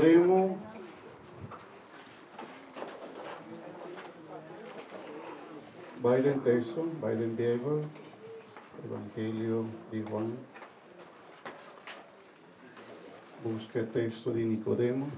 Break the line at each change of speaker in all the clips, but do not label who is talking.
Nicodemo Bai den teksto, bai den Beibel, Evangelio di Juan. Buska e teksto di Nicodemo.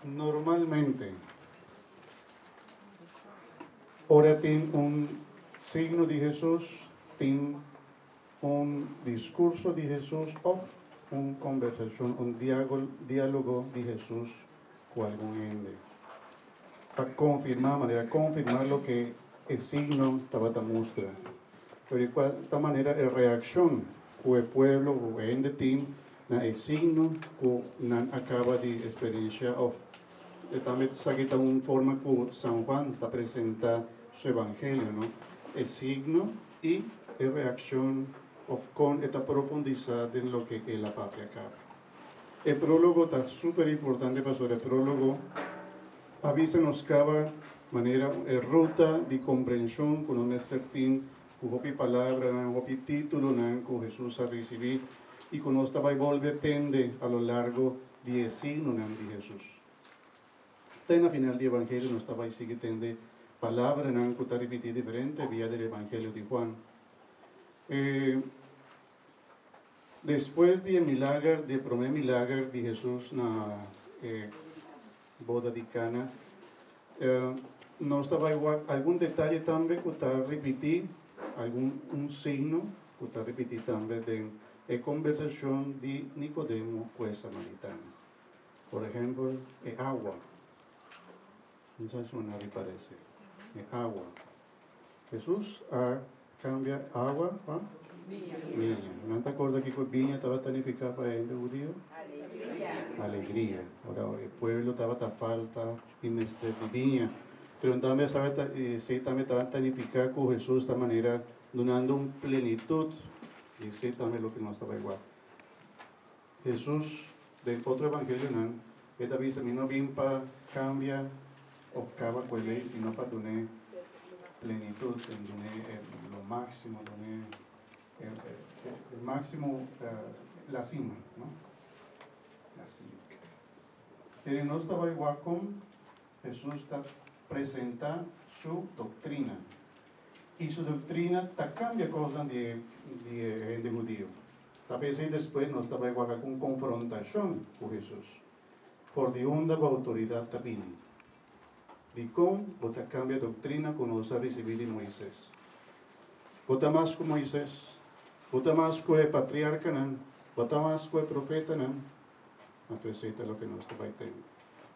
Normalmente, ora tin un signo di Hesus, tin un diskurso di Hesus òf un kombersashon, un diálogo di Hesus ku algun hende, pa konfirmá, manera konfirmá loke e signo tabata mustra. Pero di kua ta manera e reakshon ku e pueblo ku e hende tin na e signo ku nan a kaba di eksperenshá òf e tambe esaki ta un forma ku San Juan ta presentá su evangelio, no? E signo i e reakshon òf kon e ta profundisá den loke el a papia kaba. E prólogo ta super importante pasobra e prólogo a bisa nos kaba manera e ruta di komprenshon ku nos mester tin ku hopi palabranan, hopi títulonan ku Hesus a risibí i ku nos ta bai bolbe tende a lo largo di e signonan di Hesus. Te na final di Evangelio nos ta bai sigui tende palabranan ku ta ripití diferente via del Evangelio di Juan. E Despues di e milager, di e promé milager di Hesus na e boda di Cana, nos ta bai wak algun detaye tambe ku ta ripití, algun un signo ku ta ripití tambe den e kombersashon di Nikodemo ku e samaritano. Por ehèmpel, e awa. No sa si bo na ripar'esei. E awa. Hesus a kambia awa pa biña. Nan ta korda kiko biña tabata nifiká pa e hende hudiu? Alegria. Ora e pueblo tabata falta di mester di biña. Pero tambe esei tambe tabata nifiká ku Hesus ta manera dunando un plenitut. I esei tambe loke nos ta bai wak. Hesus den otro evangelionan e ta bisa mi no bin pa kambia of kaba ku e lei sino pa dun'é plenitut en dun'é lo máksimo dun'é e máksimo la sima no la sima. Pero nos ta bai wak kon Hesus ta presenta su doktrina i su doktrina ta kambia kosnan di e hende hudiu. Ta p'esei despues nos ta bai wak algun konfrontashon ku Hesus. For di unda bo outoridat ta bini? Dikon bo ta kambia doktrina ku nos a risibí di Moises? Bo ta mas ku Moises? Bo ta mas ku e patriarkanan? Bo ta mas ku e profetanan? Anto esei ta loke nos ta bai tende.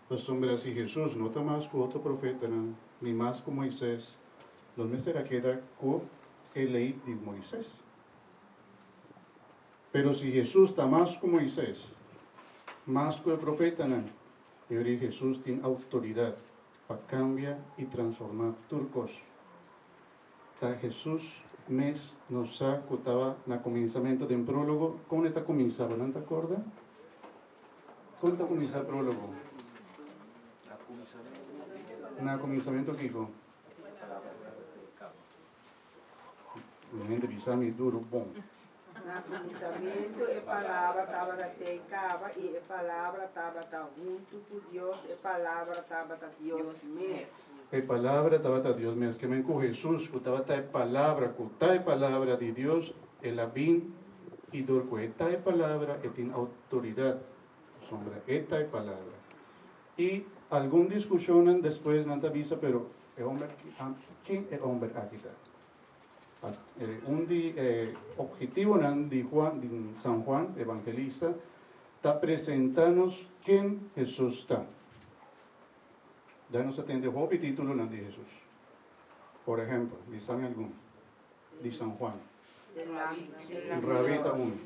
Pasobra si Hesus no ta mas ku otro profetanan, ni mas ku Moises, nos mester a keda ku e lei di Moises. Pero si Hesus ta mas ku Moises, mas ku e profetanan, e ora Hesus tin outoridat pa kambia i transformá tur kos. Ta Hesus mes nos sa ku taba na kuminsamentu den prólogo. Kon e ta kuminsá? Bo nan ta kòrda? Kon ta kuminsá prólogo? Na kuminsamentu kiko? Un hende bisa mi duru bon.
Na kuminsamentu e Palabra tabata tei kaba, i e Palabra tabata huntu ku Dios, e Palabra tabata Dios mes.
E Palabra tabata Dios mes. Ke men ku Hesus, ku tabata e Palabra, ku ta e Palabra di Dios, el a bin, i dor ku e ta e Palabra, e tin outoridat pasobra e ta e Palabra. I algun diskushonnan despues nan ta bisa, pero e homber ken e homber aki ta? Un di e obhetivonan di Juan, di San Juan Evangelista, ta presenta nos ken Hesus ta. Ya nos a tende hopi titulonan di Hesus. Por ehempel, bisa mi algun di San Juan. Rabí ta un.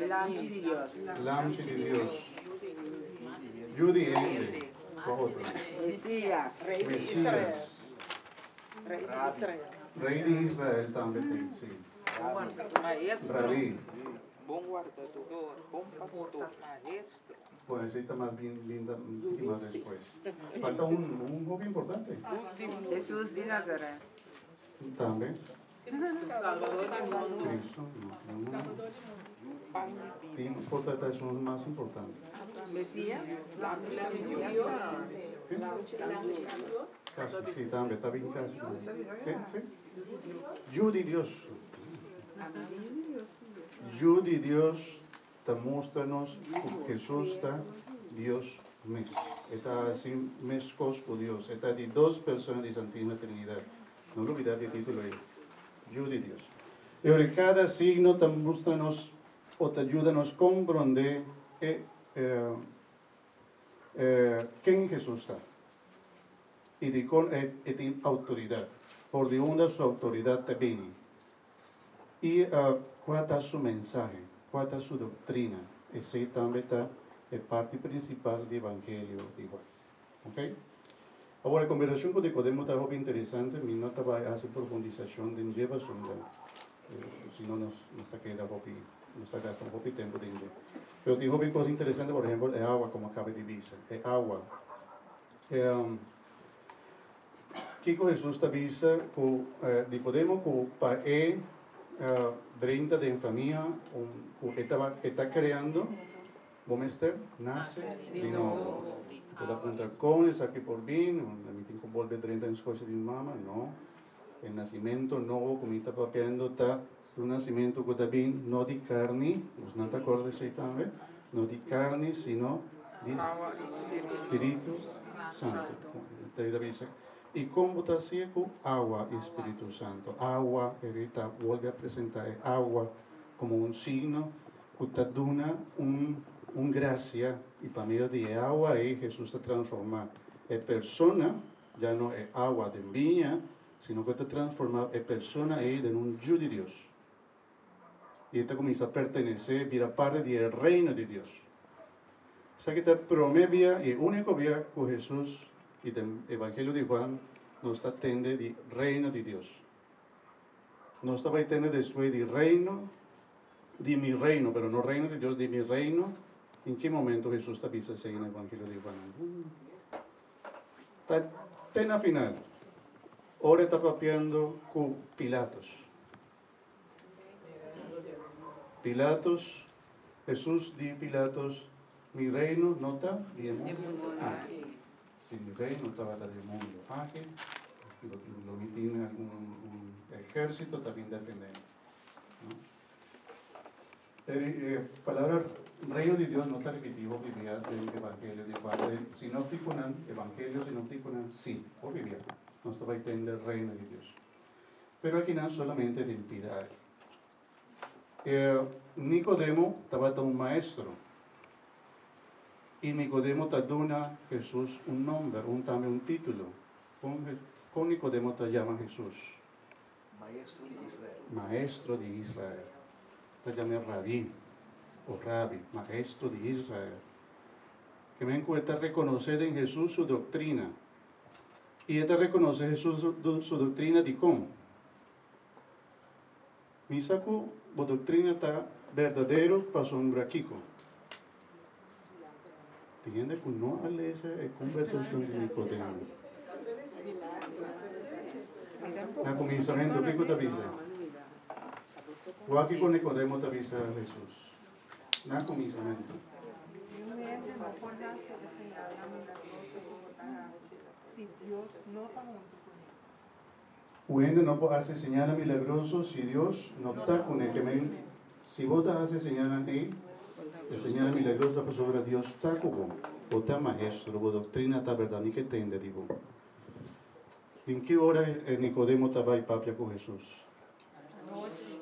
Lamchi di Dios.
Lamchi di Dios. Yu di hende. Kua otro?
Mesías.
Mesías. Rey di Israel tambe tin, sí.
Maestro.
Rabí.
Bon wardador, bon pastor, maestro.
Bueno, esei ta mas bin bin ta un tiki mas despues. Falta un un hopi importante.
Hesus di Nazaret.
Tambe.
Salvador di mundo.
Cristo, no, no, no. Tin por ta ta esun mas importante.
Mesías.
¿Qué? Casi, sí, tambe, ta bin casi. ¿Qué? Sí? Yu di Dios. Yu di Dios ta mustra nos ku Hesus ta Dios mes. E ta hasi meskos ku Dios. E ta di dos persona di Santísima Trinidat. No lubidá di e título ei, Yu di Dios. E ora kada signo ta mustra nos o ta yuda nos komprondé e ken Hesus ta i dikon e tin outoridat, for di unda su outoridat ta bini. I kua ta su mensahe? Kua ta su doktrina? Esei tambe ta e parti prinsipal di Evangelio di Juan. Ok? Awor, e kombersashon ku Nikodemo ta hopi interesante. Mi no ta bai hasi profundisashon den dje pasobra si no nos nos ta keda hopi, nos ta gasta hopi tempu den dje. Pero tin hopi kos interesante, por ehempel e awa, komo a kaba di bisa, e awa. Kiko Hesus ta bisa ku Nikodemo ku pa e drenta den famia ku e taba e ta kreando, bo mester nase di nobo. Bo ta puntra kon esaki por bin, mi tin ku bolbe drenta den skoshi di mi mama? No, e nasimentu nobo ku mi ta papiando ta un nasimentu ku ta bin no di karni, bosnan ta kòrda esei tambe, no di karni sino di Spiritu Santu. Ta bisa, i kon bo ta hasié? Ku awa i Spiritu Santu. Awa, e ta bolbe a presentá e awa komo un signo ku ta duna un un grasia, i pa medio di e awa ei Hesus ta transformá e persona, ya no e awa den biña, sino ku e ta transformá e persona ei den un yu di Dios. I e ta kuminsá pertenesé, bira parti di e Reino di Dios. Esaki ta e promé bia i e úniko bia ku Hesus i den Evangelio di Juan nos ta tende di Reino di Dios. Nos ta bai tende despues di Reino di mi reino, pero no reino di Dios, di mi reino. En ki momento Hesus ta bisa esei na Evangelio di Juan? Ta te na final, ora e ta papiando ku Pilatos. Pilatos, Hesus di Pilatos, Mi reino no ta di e mundu aki. Si mi reino tabata di e mundu aki, lo mi tin un ehérsito ta bin defendé mi. E palabra Reino di Dios no ta ripití hopi bia den Evangelio di Juan. Den sinóptikonan, Evangelio sinóptikonan, sí, hopi bia nos ta bai tende Reino di Dios. Pero akinan solamente den pida aki. E Nicodemo tabata un maestro. I Nicodemo ta duna Hesus un nomber, un tambe un título. Kon, kon Nicodemo ta yama Hesus?
Maestro di Israel.
Maestro di Israel. Ta yam'é Rabí o Rabi, Maestro di Israel. Ke men ku e ta rekonosé den Hesus su doktrina. I e ta rekonosé Hesus su doktrina dikon? Mi sa ku bo doktrina ta berdadero pasobra kiko? Tin hende ku no a lesa e kombersashon di Nikodemo. Na kuminsamentu, kiko ta bisa? Wak kiko Nikodemo ta bisa Hesus na kuminsamentu. Un hende no por hasi señalnan milagroso si Dios no ta kuné. Ke men, si bo ta hasi e señalnan ei, e señalnan milagroso ta pasobra Dios ta ku bo. Bo ta maestro, bo doktrina ta bèrdat, mi ke tende di bo. Den ki ora e Nikodemo ta bai papia ku Hesus?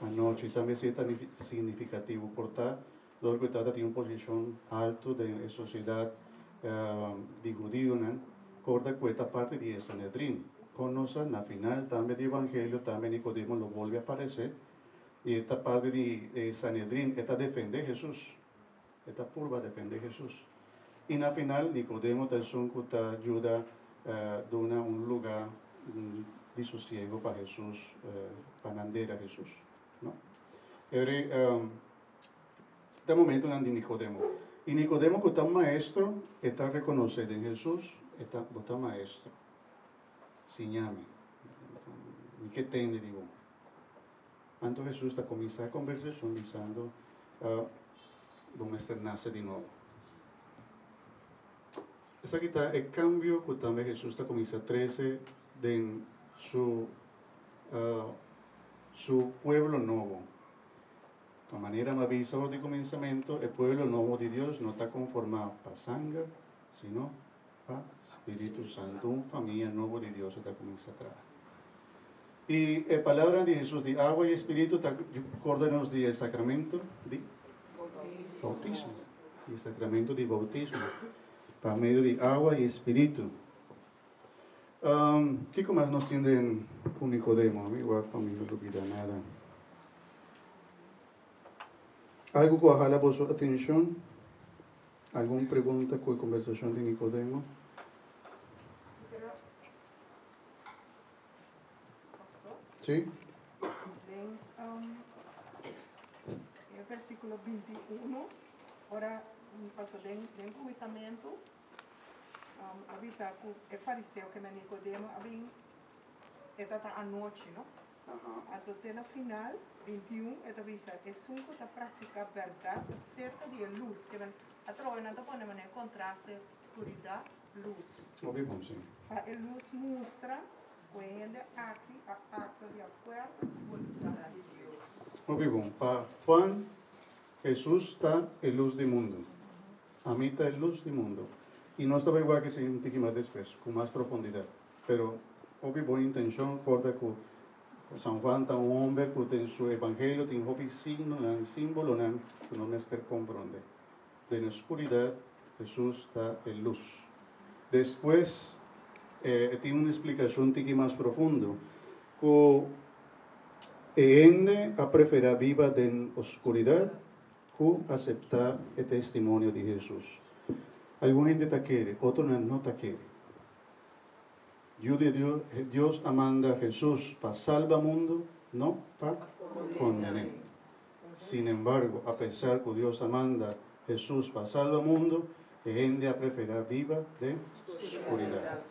Anochi. Tambe esei ta signifikativo por ta dor ku e tata tin un posishon altu den e sosiedat di hudionan, korda ku e ta parti di e Sanedrin. Kon nos sa? Na final tambe di Evangelio tambe Nikodemo lo bolbe aparesé i e ta parti di e Sanedrin, e ta defendé Hesus. E ta purba defendé Hesus. I na final Nikodemo ta esun ku ta yuda duna un lugá di sosiego pa Hesus, pa nan dera Hesus. No? E Ta momentonan di Nicodemo. I Nicodemo ku ta un maestro, e ta rekonosé den Hesus, e ta, Bo ta maestro. Siña mi. Mi ke tende di bo. Anto Hesus ta kuminsá e kombersashon bisando, Bo mester nase di nobo. Esaki ta e kambio ku tambe Hesus ta kuminsá trese den su su pueblo nobo. Ta manera mi a bisa for di kuminsamentu, e pueblo nobo di Dios no ta konformá pa sanger, sino pa Spiritu Santu. Un famia nobo di Dios a ta kuminsá traha. I e palabranan di Hesus di awa i Spiritu ta korda nos di e sakramento di boutismo. Di e sakramento di boutismo pa medio di awa i Spiritu. Kiko mas nos tin den ku Nikodemo? Mi wak pa mi no lubida nada. Algu ku a hala boso atenshon? Algun pregunta ku e kombersashon di Nikodemo? Sí.
Den e versíkulo 21, ora pasó den den kuminsamentu, a bisa ku e fariseo ke na Nikodemo a bin e ta ta anochi, no? Anto te na final, 21, e ta bisa, Esun ku ta praktiká bèrdat ta serka di e lus. Ke men atrobe nan ta pone manera kontraste skuridat, lus.
Hopi bon, sí.
Pa e lus mustra ku e hende aki a aktua di akuerdo ku boluntat di Dios.
Hopi bon. Pa Juan, Hesus ta e lus di mundu. Ami ta e lus di mundu. I nos ta bai wak esei un tiki mas despues, ku mas profundidat. Pero hopi bon intenshon, korda ku San Juan ta un homber ku den su evangelio tin hopi signonan, simbolonan ku no mester komprondé. Den e skuridat, Hesus ta e lus. Despues e tin un splikashon tiki mas profundo, ku e hende a preferá biba den oskuridat ku aseptá e testimonio di Hesus. Algun hende ta kere, otronan no ta kere. Yu di Dios, Dios a manda Hesus pa salba mundu, no pa konden'é. Sinembargo, apesar ku Dios a manda Hesus pa salba mundu, e hende a preferá biba den skuridat.